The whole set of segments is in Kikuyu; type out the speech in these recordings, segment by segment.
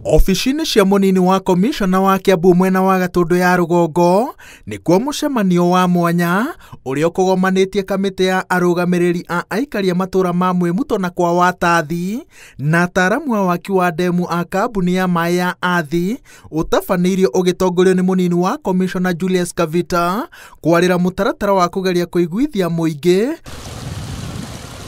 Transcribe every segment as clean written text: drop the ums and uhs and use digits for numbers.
Obici-inĩ cia mũnini wa komishona wa Kiambu mwena wa Gatũndũ ya rũgongo nĩkuo mũcemanio wa mwanya ũrĩa ũkũgomanĩtie kamĩtĩ ya arũgamĩrĩri a aikari a matũũra ma Mwĩmuto na kwa Watathi na ataaramu a waki wa ndemu a kambuni ya maĩ ya Athi ũtabanĩirio ũgĩtongorio nĩ mũnini wa komishona Julius Kavita kwarĩra mũtaratara wa kũgeria kũiguithia mũingĩ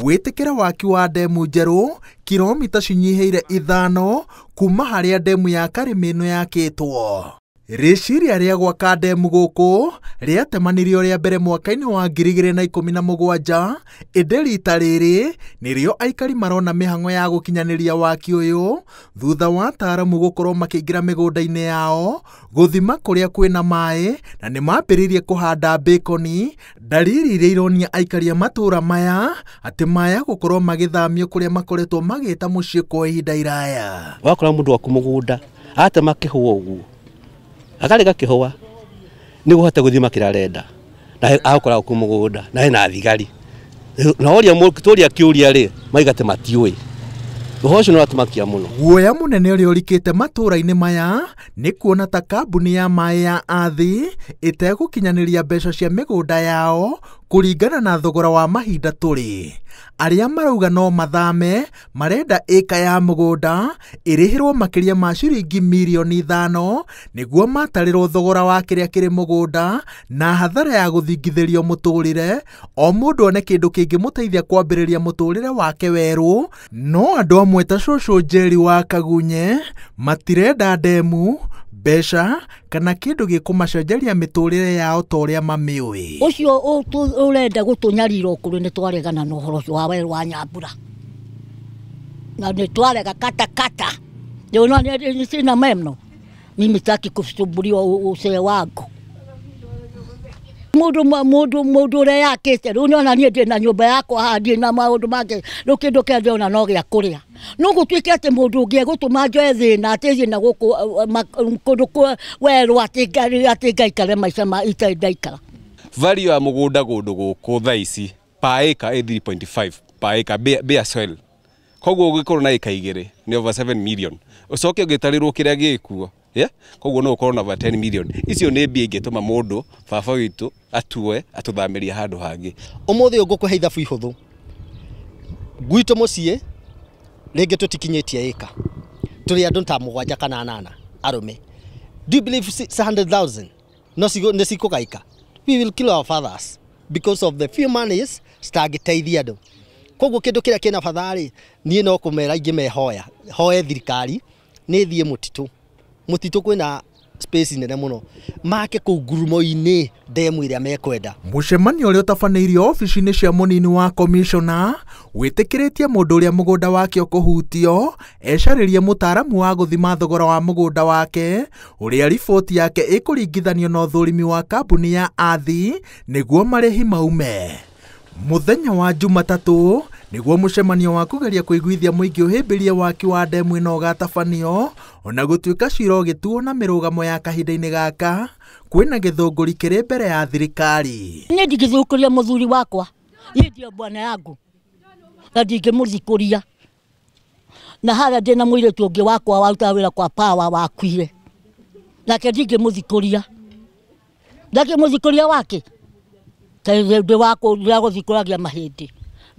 wĩtĩkĩre waki wa ndemu njerũ kilomita cinyihĩire 5 kuma harĩa ndemu ya Karĩmĩnũ yakĩtwo. Rĩciria rĩa gwaka ndemu gũkũ rĩatemanirio rĩa mbere mwaka-inĩ wa 2017 ĩndĩ rita rĩrĩ nĩrĩo aikari marona mĩhang'o ya gũkinyanĩria waki ũyũ thutha wa ataaramu gũkorwo makĩingĩra mĩgũnda-inĩ yao gũthima kũrĩa kwĩna maĩ na nĩmambĩrĩirie kũhanda mbĩkoni, dalili iria ironia aikari a matũũra maya atĩ maya gũkorwo magĩthamio kũrĩa makoretwo magĩta mũciĩ kwa ihinda iraya. Wakora mũndũ waku mũgũnda atema kĩhũa ũguo akarega kĩhũa nĩguo hote gũthima kĩrĩa arenda na agũkora ku mũgũnda na hena thigari na ũrĩa tũria kĩũria rĩ maiga atĩ matiũĩ. Ũhoro ũcio nĩ ũratũmakia mũno. Guoya mũnene ũrĩa ũrikĩte matũũra-inĩ maya nĩ kuona ta kambuni ya maĩ ya Athi ĩtegũkinyanĩria mbeca cia mĩgũnda yao kũringana na thogora wa mahinda tũrĩ. Arĩa marauga no mathame marenda ĩka ya mũgũnda ĩrĩhĩrwo makĩria ma ciringi mirioni 5 nĩguo matarĩrwo thogora wa kĩrĩa kĩrĩ mũgũnda na hathara ya gũthingithĩrio mũtũrĩre o mũndũ one kĩndũ kĩngĩmũteithia kwambĩrĩria mũtũrĩre wake werũ. No andũ amwe ta cũcũ Njeri wa Kagunye matirenda ndemu, mbeca kana kĩndũ gĩkũmacenjeria mĩtũrĩre yao ta ũrĩa mamĩũĩ. Ũcio ũrenda gũtũnyarira ũkũrũ nĩ twaregana na ũhoro ũcio wa werũ wa Nyambura na nĩ twarega katakata. Sina meno mimi, sitaki kusumbuliwa usee wangu. Mũndũ mũndũ mũndũ ũrĩa yakĩte rĩu nĩona niĩ ndĩ na nyũmba yakwa haha ndirĩ na maũndũ mangĩ rĩu kĩndũ kĩrĩa ndĩrona no gĩa kũrĩa. No gũtuĩke atĩ mũndũ ũngĩ egũtũma njoe thĩna atĩ thiĩ na gũkũ kũndũ werũ atĩ ngaikare maica ma itarĩ ndaikara. Value ya mũgũnda kũndũ gũkũ thaa ici per acre ĩ 3.5 per acre bare soil, koguo ũngĩkorwo na ĩka 2 nĩ over 7 million, ũcoke ũgĩtarĩrwo kĩrĩa gĩkuo, yeah? Koguo no ũkorwo na over 10 million. Icio nĩ mbia ingĩtũma mũndũ baba witũ atue atũthamĩrie handũ hangĩ. Ũmũthĩ ũyũ ngũkũhe ithabu ihũthũ gwitũ mũciĩ rĩngĩ tũtikinyĩtie ĩka, tũrĩ andũ ta 7 kana 8 arũme. Do you believe 600,000 no nĩ cikũgaika? We will kill our fathers because of the few monies citangĩteithia andũ. Koguo kĩndũ kĩrĩa kĩna bata rĩ, niĩ no kũmera ingĩmehoya hoe thirikari nĩ thiĩ mũtitũ. Mũtitũ kwĩna space nene mũno make kũu ngurumo-inĩ ndemu ĩrĩa mekwenda. Mũcemanio ũrĩa ũtabanĩirio obici-inĩ cia mũnini wa komishona wĩtĩkĩrĩtie mũndũ ũrĩa mũgũnda wake ũkũhutio ecarĩrie mũtaaramu wa gũthima thogora wa mũgũnda wake ũrĩa riboti yake ĩkũringithanio na ũthũrimi wa kambuni ya Athi nĩguo marĩhi maume. Mũthenya wa Jumatatũ nĩguo mũcemanio wa kũgeria kũiguithia mũingĩ ũhĩmbĩrie waki wa ndemu ĩno ũgatabanio ona gũtuĩka cira ũgĩtuo na mĩrũgamo ya kahinda-inĩ gaka kwĩna gĩthũngũri kĩrĩ mbere ya thirikari. Niĩ ndingĩthũkũria mũthuri wakwa, niĩ ndio bwana yangu na ndingĩmũthikũria. Na harĩa ndĩna mũirĩtu ũngĩ wakwa warutaga wĩra kwa Power wakuire, nake ndingĩmũthikũria. Ndangĩmũthikũria wake ndĩ wakwa gũthikũragia mahĩndĩ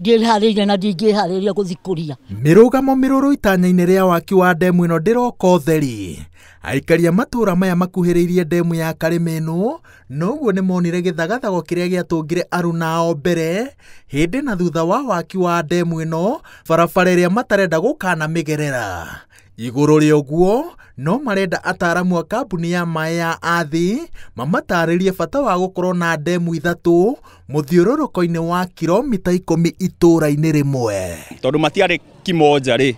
ndĩharĩirie na ndingĩharĩria gũthikũria. Mĩrũgamo mĩrũrũ itanya-inĩ rĩa waki wa ndemu ĩno ndĩroka ũtheri. Aikari a matũũra maya makuhĩrĩirie ndemu ya Karĩmĩnũ noguo nĩmonire gĩthagathago kĩrĩa gĩatũngire aruna ao mbere hĩndĩ na thutha wa waki wa ndemu ĩno barabara ĩrĩa matarenda gũkanamĩgerera. Igũrũ rĩa ũguo no marenda ataaramu a kambuni ya maĩ ya Athi mamatarĩrie bata wa gũkorwo na ndemu 3 mũthiũrũrũko-inĩ wa kilomita 10 itũũra-inĩ rĩmwe. Tondũ matiarĩ kimoja rĩ,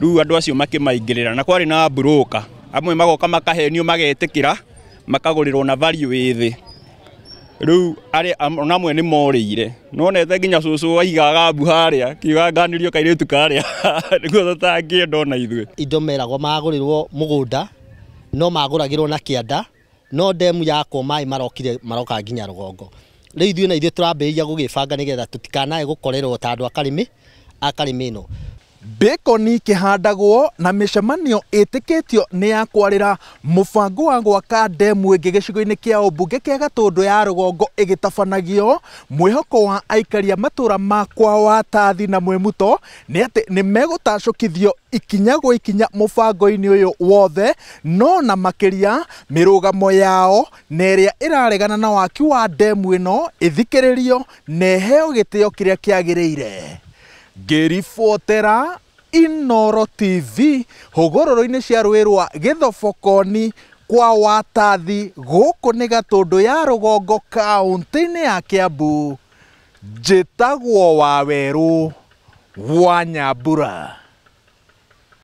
rĩu andũ acio makĩmaingĩrĩra na kwarĩ na broker amwe magoka makahenio magetĩkĩra makagũrĩrwo na value ĩ thĩ. Rĩu arĩa ona amwe nĩ morĩire no nete nginya cũcũ aigaga mbu harĩa kiuga nganĩrio kairĩtu karĩa nĩguo tũtangĩenda ona ithuĩ. Indo meragwo magũrĩrwo mũgũnda no magũragĩrwo na kĩanda no ndemu yakwo maĩ marokire maroka nginya rũgongo. Rĩu ithuĩ na ithuĩ tũrambĩrĩria gũgĩbanga nĩgetha tũtikanae gũkorerwo ta andũ a Karĩmĩnũ. Bacon kĩhandagwo na mĩcemanio ĩtĩkĩtio nĩ ya kwarĩra mũbango wa gwaka ndemu ĩngĩ gĩcigo-inĩ kĩa ũmbunge kĩa Gatũndũ ya rũgongo ĩgĩtabanagio. Mwĩhoko wa aikari a matũra ma kwa Watathi na Mwĩmuto nĩ atĩ nĩ megũtacũkithio ikinya gwa ikinya mũbango-inĩ ũyũ wothe, no na makĩria mĩrũgamo yao na ĩrĩa ĩraregana na waki wa ndemu ĩno ĩthikĩrĩrio na ĩheo gĩtĩo kĩrĩa kĩagĩrĩire. Ngĩribotera Inooro TV hũgũrũrũ-inĩ cia rũĩ rwa Gĩthobokoni kwa Watathi, gũkũ nĩ Gatũndũ ya rũgongo kaũntĩ-inĩ ya Kĩambu. Njĩtagwo Wawerũ wa Nyambura.